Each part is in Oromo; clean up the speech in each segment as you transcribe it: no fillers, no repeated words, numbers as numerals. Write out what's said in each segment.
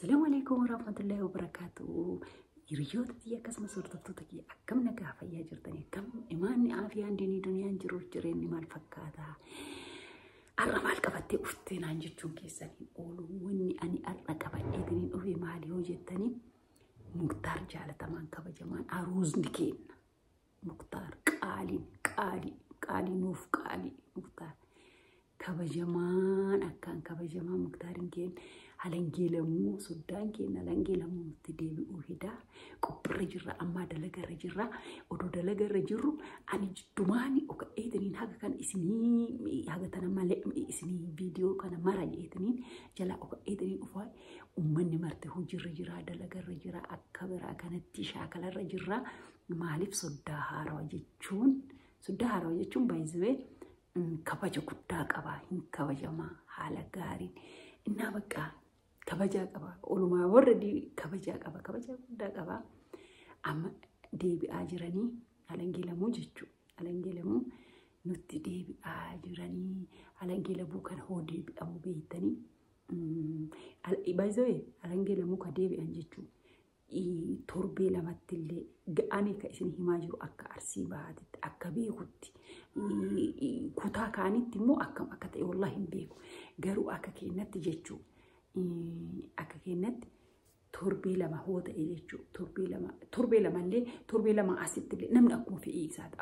Assalaamu alaikum warahmatullahi wabarakaatuh. Hiriyoota kiyya akkasumas hordoftoota kiyya, akkam nagaa fayyaa jirtanii? Akkam imaanni, aafiyaan, diinii duniyaan, jiruuf jireenyi maal fakkaata? Har'a maal qabattee dhuftee naan jechuun keessaniin oolu. Wanni ani har'a qabadheetiniin dhufe maali yoo jettanii, Muktaar jaalatamaan kabajamaan aruuzni kenna. Muktaar qaaliin qaalii qaalii nuuf qaalii, Muktaar kabajamaan akkaan kabajamaan Muktaariin keenya Halangee Lamuu, soddaan keenya Halangee Lamuu nutti deebi'uu hedaa. Qophiirra jirra, ammaa dalagarra jirra. Odoo dalagarra jirru ani jiddumaani oka'eetiniin haga kan isinii haga tana malee isinii viidiyoo kana mara jeetiniin jalaa oka'eetiniin dhufaa. Uummanni marte hojiirra jira, dalagarra jira, akka biraa kanatti shaakalarra jirra. Maaliif soddaa haarawaa jechuun, soddaa haarawaa jechuun baay'isee kabaja guddaa qaba, hin kabajamaa haala gaariin. Innaa bakka kabajaa qaba, olumaa warra kabajaa qaba, kabajaa guddaa qaba. Amma deebi'aa jiranii Halangee Lamuu jechuudha. Halangee Lamuu nutti deebi'aa jiranii. Halangee Lamuu kana hoo deebi'amu beektanii. Baay'isee Halangee Lamuu ka deebi'an jechuudha. Torbee lamatti illee ga'anii kan isin himaa jiru akka Arsii Bahaatitti akka beekutti, kutaa kaanitti immoo akkam akka ta'e wallahi hin beeku. Garuu akka keenyatti jechuu, akka keenyatti torbee 2 hoo ta'e jechuu, torbee 2, torbee lamallee, torbee 2 asitti illee namni akkuma fedhii isaati,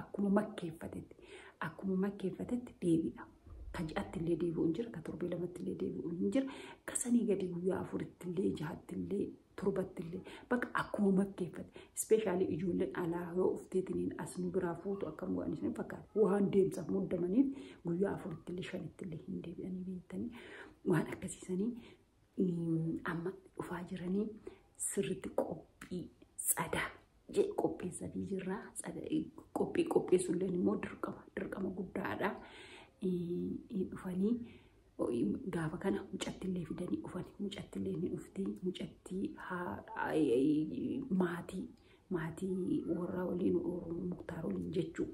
akkuma makkeeffatetti deebi'a. Ka ji'atti illee deebi'u hin jira, ka torbee 2tti illee deebi'u hin jira, ka sanii gadi guyyaa 4tti illee, 6tti illee, 7tti illee, bakka akkuma makkeeffate. Especially ijoolleen alaa yoo ufteetiniin as nu biraa fuutu akkam godhan isin fakkaata? Waan deemsaaf muddamaniif guyyaa 4tti illee, 5tti illee hin deebi'anii beektanii. Waan akkasiisanii amma dhufaa jiranii sirriitti qophii tsadaa jedhe qopheessanii jirra. Qophii qopheessuulleen immoo dirqama, dirqama guddaadha. Dhufanii gaafa kana mucattillee fidanii dhufan. Mucattillee ni dhufti. Mucattii maatii warra waliin, Oromoo Muktaar waliin jechuu.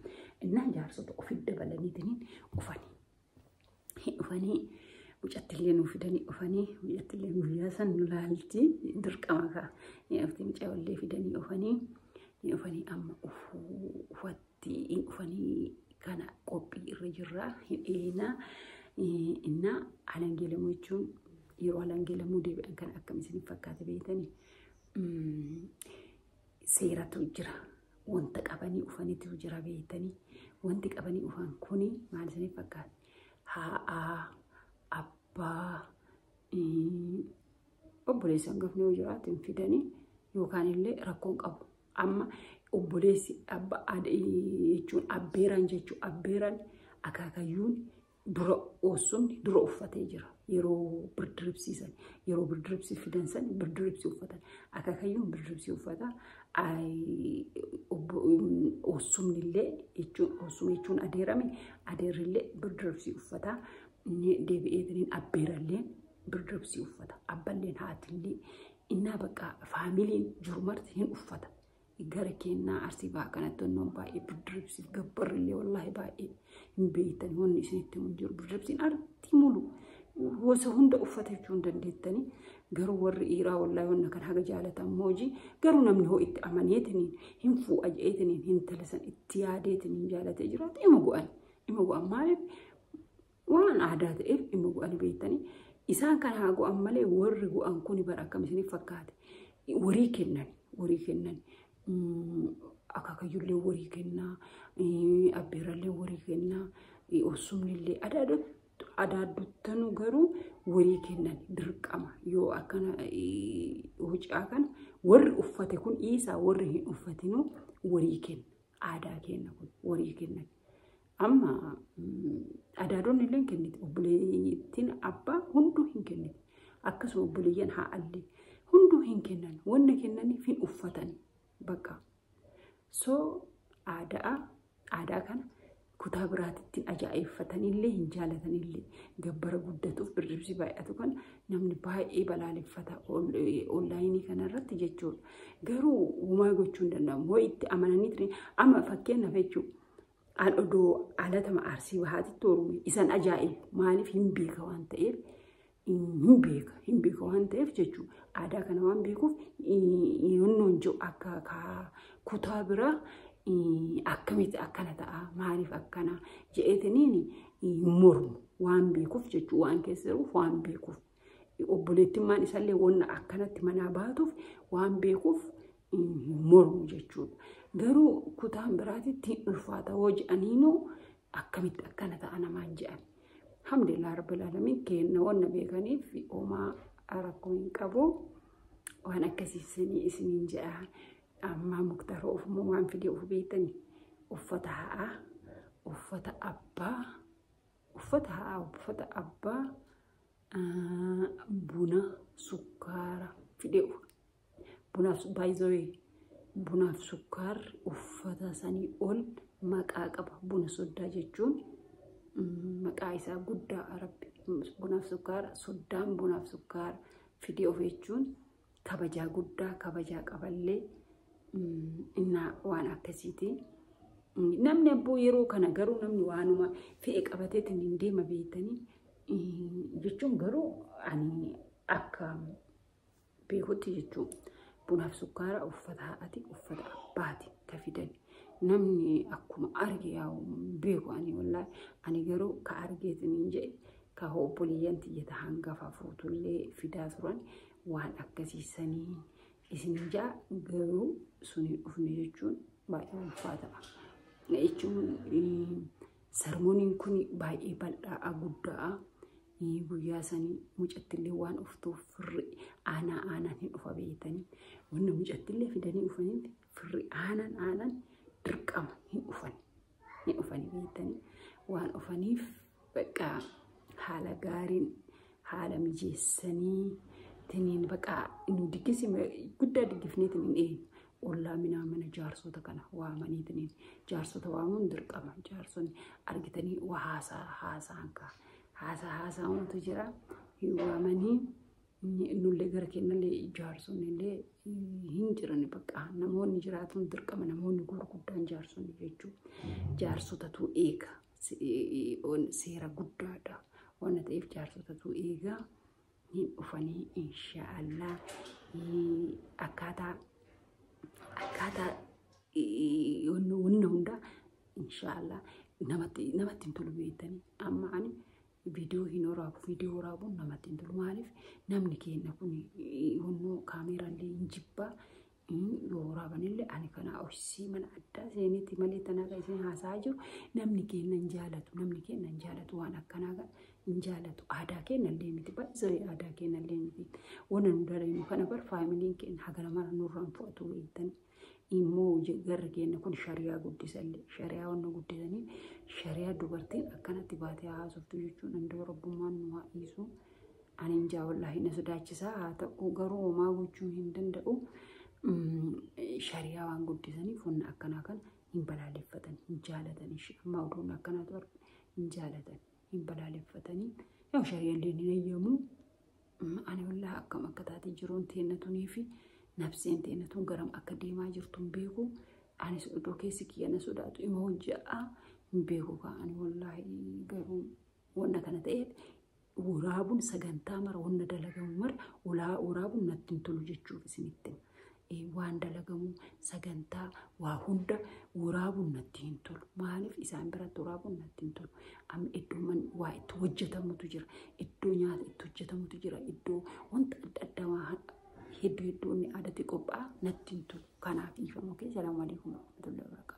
Innaa jaarsota ofitti dabalaniitiin dhufanii. Dhufanii mucattillee nuu fidanii dhufanii. Mucattillee guyyaa san nu laalti, dirqama kaa. Ni dhufti, mucayyollee fidanii dhufanii. Ni dhufanii, amma ufatti dhufanii kana qophii irra jirra, hin eenaa. Innaa Halangee Lamuu jechuun yeroo Halangee Lamuu deebi'an kana akkam isiniif fakkaate beektanii? Seeratu jira. Wanta qabanii dhufanitu jira beektanii. Wanti qabanii dhufan kuni maal isiniif fakkaate? Haadha, abbaa, obboleessi hangafni yoo jiraate hin fidanii yookaan illee rakkoon qabu. Amma obboleessi abbaa jechuun abbeeraan jechuun, abbeeraan akaakayyuun dura oosumni dura uffatee jira. Yeroo birdiribsiisan, yeroo birdiribsii fidan san birdiribsii uffatan. Akaakayyuun birdiribsii uffata. Oosumni illee jechuun, oosuma jechuun adeerame, adeerrillee birdiribsii uffata. Deebi'eetiniin abbeerallee birdiribsii uffata. Abballeen, haatillee, innaa bakka faamiliin jiru marti hin uffata. Gara kennaa Arsii Bahaa kanatti wannoon baay'ee birdiribsiif gabbarrillee wallaahi baay'ee hin beektan. Wanni isinitti himu jiru, birdiribsiin artii mulu gosa hunda uffata jechuu hin dandeettanii. Garuu warri dhiiraa wallaahi wanna kan haga jaalatan moojii. Garuu namni hoo itti amaneetiniin hin fuudha je'eetiniin hintala san itti yaadeetiniin jaalatee jiraate ima go'an, ima go'an. Maaliif? Waan aadaa ta'eef ima go'an beektanii. Isaan kana haa go'an malee, warri go'an kuni bara akkam isiniif fakkaate? Warii kennan, warii kennan. Akaakayyullee warii kennaa, abbeerallee warii kennaa, osumnillee adaaddottanu garuu warii kennan dirqama. Yoo akkana hojii kana warri uffate kun dhiisaa, warri hin uffatinuu warii kenna. Aadaa kenna kun warii kennan. Amma adaadonni illee hin kenniti. Obboleettiin abbaa hunduu hin kenniti. Akkasuma obboleeyyan haadhallee hunduu hin kennan. Wanna kennaniif hin uffatan bakka. So aadaa kana kutaa biraatitti ajaa'ibfataniillee hin jaalatanillee, gabbara guddatuuf birribsi baay'atu kan namni baay'ee balaaleffata online kanarratti jechuudha. Garuu uumaa gochuu hin danda'amu. Hoo itti amananii amma fakkeenyaaf jechuudha. An odoo alatama Arsii Bahaatitti horume isan ajaa'ibu. Maaliif? Hin beeka waan ta'eef, hin beeka, hin beeka. waan ta'eef jechuudha. Aadaa kana waan beekuuf yoonnoon jiru akka kutaa biraa akkamitti akkana ta'a maaliif akkana je'eetiniin mormu waan beekuuf jechuudha waan keessa jiruuf waan beekuuf. Obboleettimmaan isallee wanna akkanatti manaa baatuuf waan beekuuf mormu jechuudha. Garuu kutaan biraatitti hin ulfaata hoo je'aniinuu akkamitti akkana ta'a namaan je'an. Alhamdulillah rabbil alamin kenna wanna beekaniif homaa rakkoo hin qabu. Waan akkasiisanii isiniin je'a. Amma Muktaara ofuma waan fidee of beektanii uffata ha'aa, uffata abbaa, uffata ha'aa, uffata abbaa, buna, sukkaara fidee bunaaf baay'ee bunaaf sukkaarri uffata sanii ol maqaa qaba. Buna soddaa jechuun maqaa isaa guddaa Arabbi. Bunaaf sukkaara soddaan bunaaf sukkaara fidee of jechuun kabajaa guddaa kabajaa qaballee innaa waan akkasiiti. Namni abboo yeroo kana garuu namni waanuma fe'e qabateetiin hin deema beektanii jechuun garuu ani akka beekutti jechuun bunaaf sukkaara uffata haadhaati uffata abbaati ka fidan. Namni akkuma arge yaa'u beeku ani wallaahi ani garuu ka argeetiin hin jedhe ka obboleeyyan tiyyata hangafa fuutullee fidaa turan waan akkasiisanii isin ja'a garuu sun hin dhufne jechuun baay'ee ulfaataadha. Jechuun sarmooniin kun baay'ee bal'aa guddaa guyyaa sanii mucattillee waan dhuftuuf firri aanaa aanaan hin dhufa beektanii wanna mucattillee fidanii dhufaniif firri aanaan aanaan dirqama hin dhufani beektanii waan dhufaniif bakka haala gaariin haala mijeessanii tiniin bakka nu diggisi guddaa diggifnee tiniin eenyu ollaa minaa mana jaarsota kana waamanii tiniin jaarsota waamuun dirqama jaarsonni argitanii waa haasaa haasaan kaa haasaa haasaamutu jira waamanii nullee gara kennallee jaarsonnillee hin jiran bakka namoonni jiraatuun dirqama namoonni gurguddaan jaarsonni jechuudha jaarsotatu eega seera guddaadha waan ta'eef jaarsotatu eega hin dhufanii inshaallah akkaataa akkaataa wanna hundaa inshaallah namatti hin tolu beektanii amma ani viidiyoo hin waraabu viidiyoo waraabuun namatti hin tolu maaliif namni keenya kun honnoo kaameeraallee hin jibbaa yoo waraabanillee ani kana horsii mana addaa seenitti malee tanaa kan isin haasa'aa jiru namni keenya hin jaalatu namni keenya hin jaalatu waan akkanaa kana hin jaalatu aadaa keenya illee miti baay'ee aadaa keenya illee miti wanna nu dalagnu kana bar faamiliin keenya hagana mara nurraan fudhatu beektanii immoo garri keenya kun shariyaa guddisallee shariyaa wanna guddisaniif shariyaa dubartiin akkanatti baatee haasoftu jechuun danda'u rabbummaan nu haa dhiisu. Ani hin jaa wallaahi na sodaachisaa haa ta'u garuu homaa gochuu hin danda'u. Shariyaa waan guddisaniif wanna akkanaa kana hin balaaleffatan hin jaalatan amma oduun akkanaatu argu hin jaalatan hin balaaleffatanii yoo shariyaallee ni eeyyamu. Ani wallaahi akkam akka taatee jiruun teennatunii fi nafseen teenatuun garam akka deemaa jirtu hin beeku. Anis odoo keessi kiyya na sodaatu ima hojja'a hin beeku ani wallaahi garuu wanna kana ta'eef waraabuun sagantaa mara wanna dalagamu mara waraabuun natti hin tolu jechuuf isinitti waan dalagamu sagantaa waa hunda waraabuun natti hin tolu. Maaliif isaan biratti waraabuun natti hin tolu. Amma iddoo waa itti hojjetamutu jira. Iddoo nyaata itti hojjetamutu jira. Iddoo wanta adda addaa waa hedduu hedduun aadatti qophaa'a natti hin tolu. Kanaaf dhiifama. Salaamu alaikum warahmatullahi wabarakatuh.